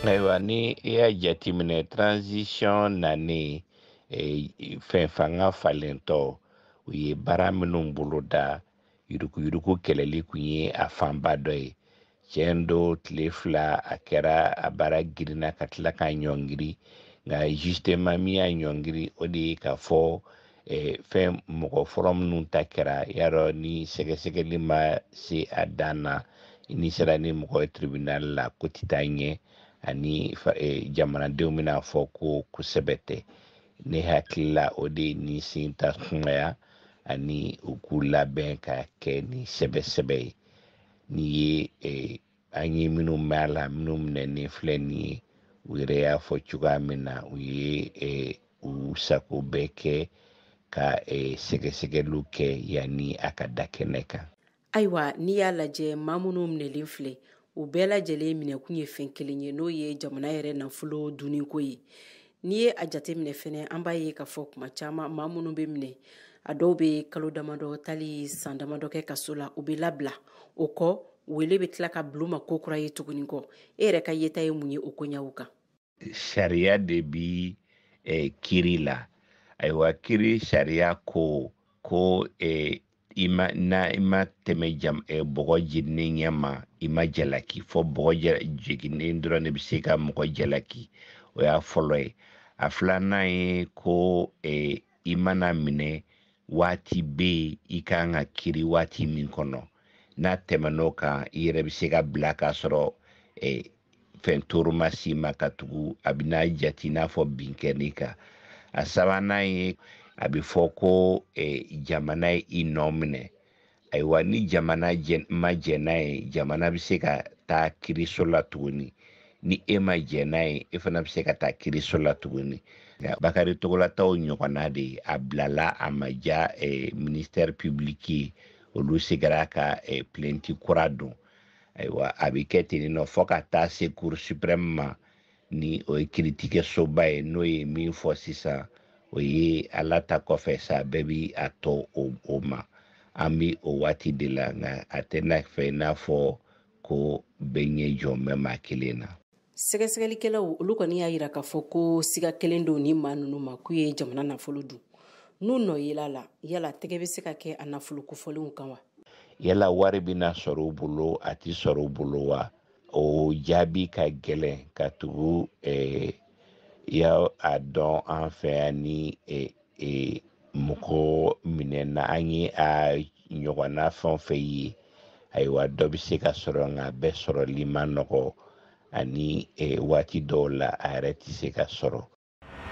Ayiwa, ni i y'a jateminɛ, transition nanen, fɛn fanga falentɔ, u ye baara minnu boloda, yuruguyurugu kɛlɛli kun ye a fanba dɔ ye. Tiɲɛ don, tile 2 a kɛra, a baara girinna ka tila k'a ɲɔngiri. Nka justement, min y'a ɲɔngiri, o de ye k'a fɔ fɛn mɔgɔ fɔlɔ minnu ta kɛra, yarɔ, ni sɛgɛsɛgɛli ma se a dan na, n'i sera ni mɔgɔ ye tribunal la, ko tɛ taa ɲɛ, ani jamanadenw bɛna fɔ ko sɛbɛ tɛ. Ne hakili la, o de ye ni sen ta sumaya ani u k'u labɛn ka kɛ ni sɛbɛ sɛbɛ ye. N'i ye an ye minnu mɛn a la, minnu minɛnen filɛ nin ye, u yɛrɛ y'a fɔ cogoya min na, u ye u sago bɛɛ kɛ ka sɛgɛsɛgɛliw kɛ yanni a ka da kɛnɛ kan. Ayiwa, n'i y'a lajɛ, maa minnu minɛlen filɛ, u bɛɛ lajɛlen minɛkun ye fɛn kelen ye, n'o ye jamana yɛrɛ nafolo dunniko ye. N'i ye a jateminɛ fɛnɛ, an b'a ye k'a fɔ kuma caman, maa minnu bɛ minɛ, a dɔw bɛ kalo damadɔ tali san damadɔ kɛ kaso la, u bɛ labila. O kɔ, wele bɛ tila ka bila u ma ko kura ye tuguni kɔ. E yɛrɛ ka yeta ye mun ye o koɲaw kan? Sariya de bi kiri la. Ayiwa, kiri sariya ko i ma na i ma tɛmɛ jam bɔgɔ jeninen ɲɛ ma, i ma jalaki. Fɔ bɔgɔ jeninen dɔrɔn de bɛ se ka mɔgɔ jalaki. O y'a fɔlɔ ye. A filanan ye ko i mana minɛ, waati bɛ yen i kan ka kiri waati min kɔnɔ. N'a tɛmɛn'o kan, i yɛrɛ bɛ se ka bila k'a sɔrɔ fɛn tɔɔrɔ ma s'i ma, ka tugu a bɛ n'a jate i n'a fɔ bin kɛn'i kan. A sabanan ye, a bɛ fɔ ko jamana ye i nɔ minɛ. Ayiwa, ni jamana ma jɛn n'a ye, jamana bɛ se ka taa kiiriso la tuguni. Ni e ma jɛn n'a ye, e fana bɛ se ka taa kiiriso la tuguni. Bakari Togola taw ɲɔgɔnna de ye. A bilala, a ma ja ministère public ye, olu seginna ka plainte kura don. Ayiwa, a bɛ kɛ ten nɔ fɔ ka taa se Cour suprême ma, ni o ye kiiritigɛsoba ye. N'o ye min fɔ sisan, o ye Ala ta kɔfɛ sa, bɛɛ bi a tɔ o ma. An bi o waati de la, nka a tɛna fɛ i n'a fɔ ko bɛɛ ɲɛ jɔ bɛ maa kelen na. Sɛgɛsɛgɛlikɛlaw, olu kɔni y'a yira k'a fɔ ko siga kelen don ni maa ninnu ma k'u ye jamana nafolo dun. N'u nɔ yela la, yala tɛgɛ bɛ se ka kɛ a nafolo kofɔlenw kan wa? Yala wari bɛna sɔrɔ u bolo, a tɛ sɔrɔ u bolo wa? O jaabi ka gɛlɛn, ka tugu ya a dɔn an fɛ yan ni mɔgɔ minɛna, an ye a ɲɔgɔnna fɛn o fɛn ye. Ayiwa, dɔ bɛ se ka sɔrɔ, nka a bɛɛ sɔrɔli man nɔgɔ, ani waati dɔw la a yɛrɛ tɛ se ka sɔrɔ.